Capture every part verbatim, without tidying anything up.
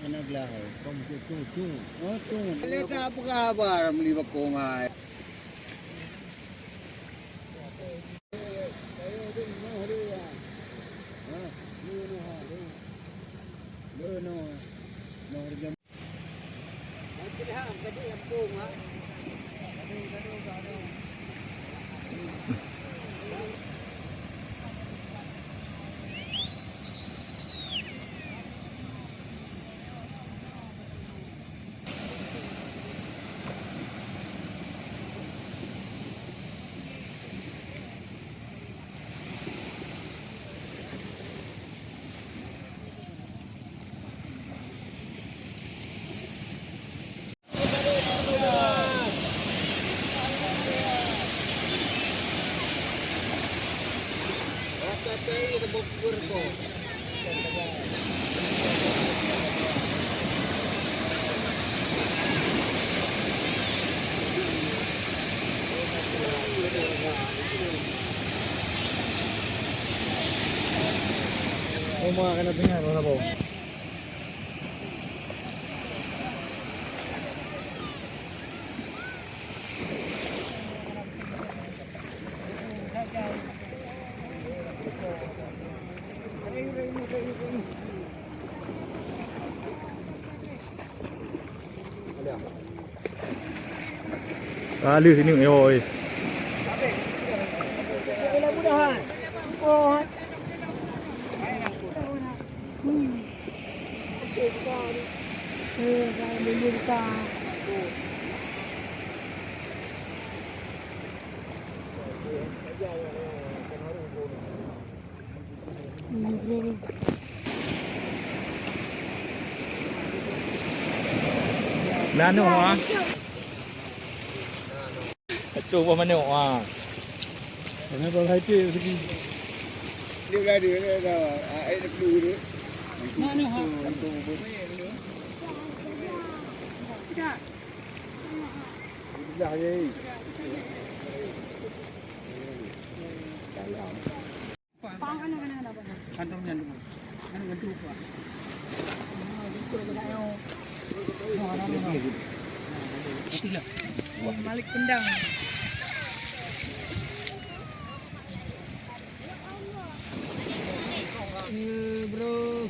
Anak lah. Oh, tu. Ada tak apa khabar meli bakong ai? Uma kena tinggal, mana bau? Halus ini, oi. Nanoe ah. Satu buah manok ah. Kenapa hai tu? Dia berada dia dah. Ah, air dah penuh dia. Nanoe ah. Tidak. Belah je. Dalam. Kantong nyan dulu. Nyan ngan tu, Pak. Malik tendang. Eh, bro.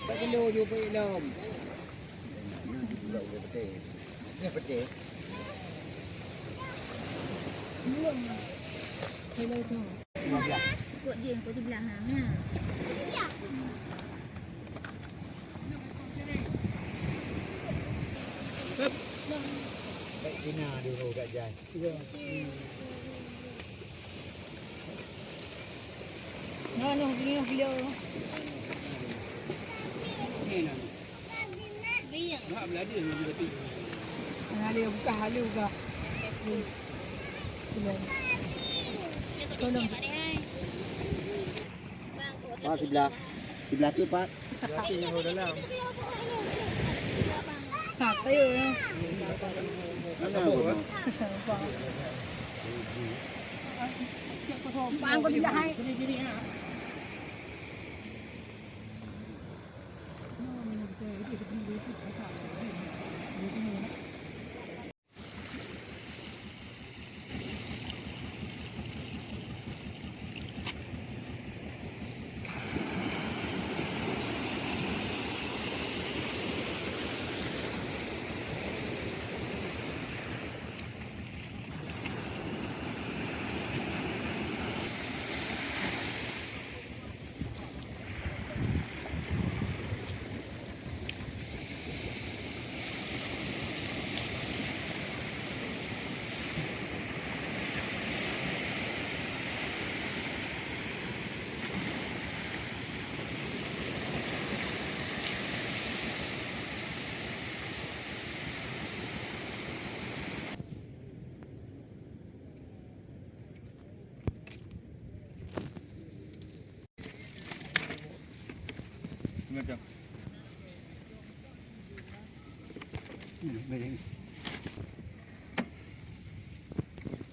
Tak kena jumpa ilom. Ini petai. Ikut dia, ikut sebelah. Ha. Baik, Tina dulu kat jas. Ya. Noh, noh, noh, noh. Ni, noh. Nah, ada buka, ada buka. Tolong. Pak, sebelah. Sebelah tu, Pak. Sebelah tu, dalam. Tak, ayo, ya. Mana, Pak? Pak, angkut sebelah, hai.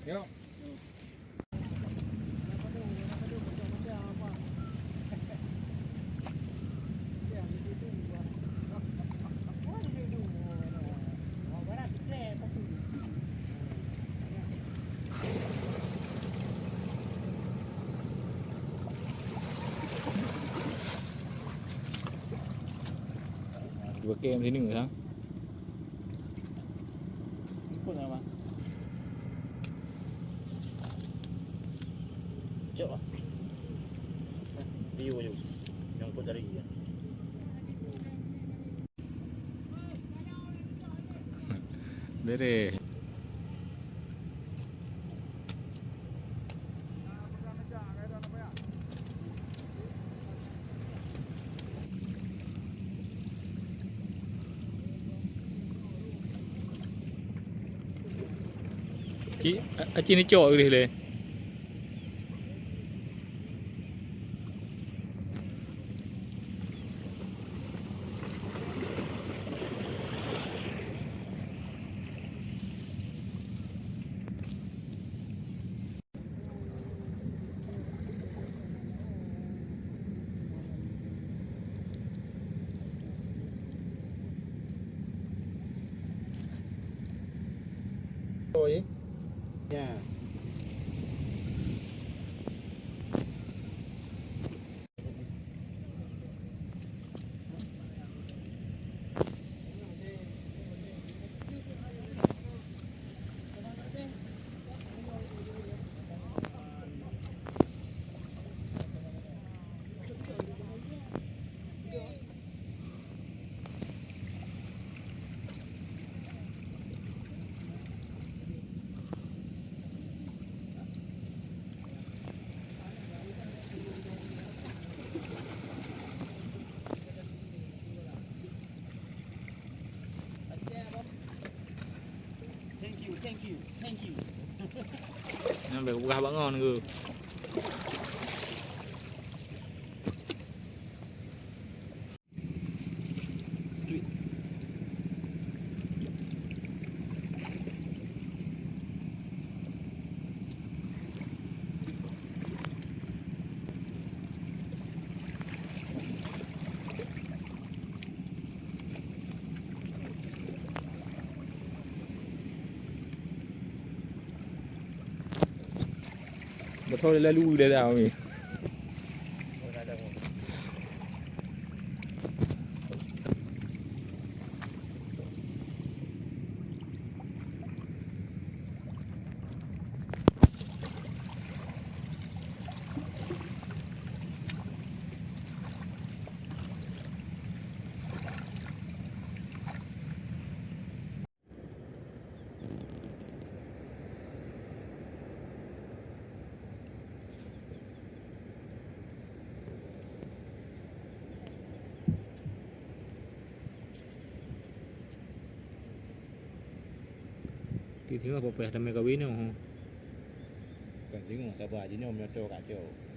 Yuk. Cuba kem sini, ha? Ikut nama? Cok ah. View je. Nyangkut dari dia. Bereh. Ci, a, aci neucok geuh lé. Oi. Ya. Thank you, thank you, thank you. Nyan bèk peugah bak ngon ke. Beutôi lalu dah dah ni. Tieb-tieb apa payah damé kawin nyoe, ho? Kan tengok sabar jinoe meunyoe ka cok.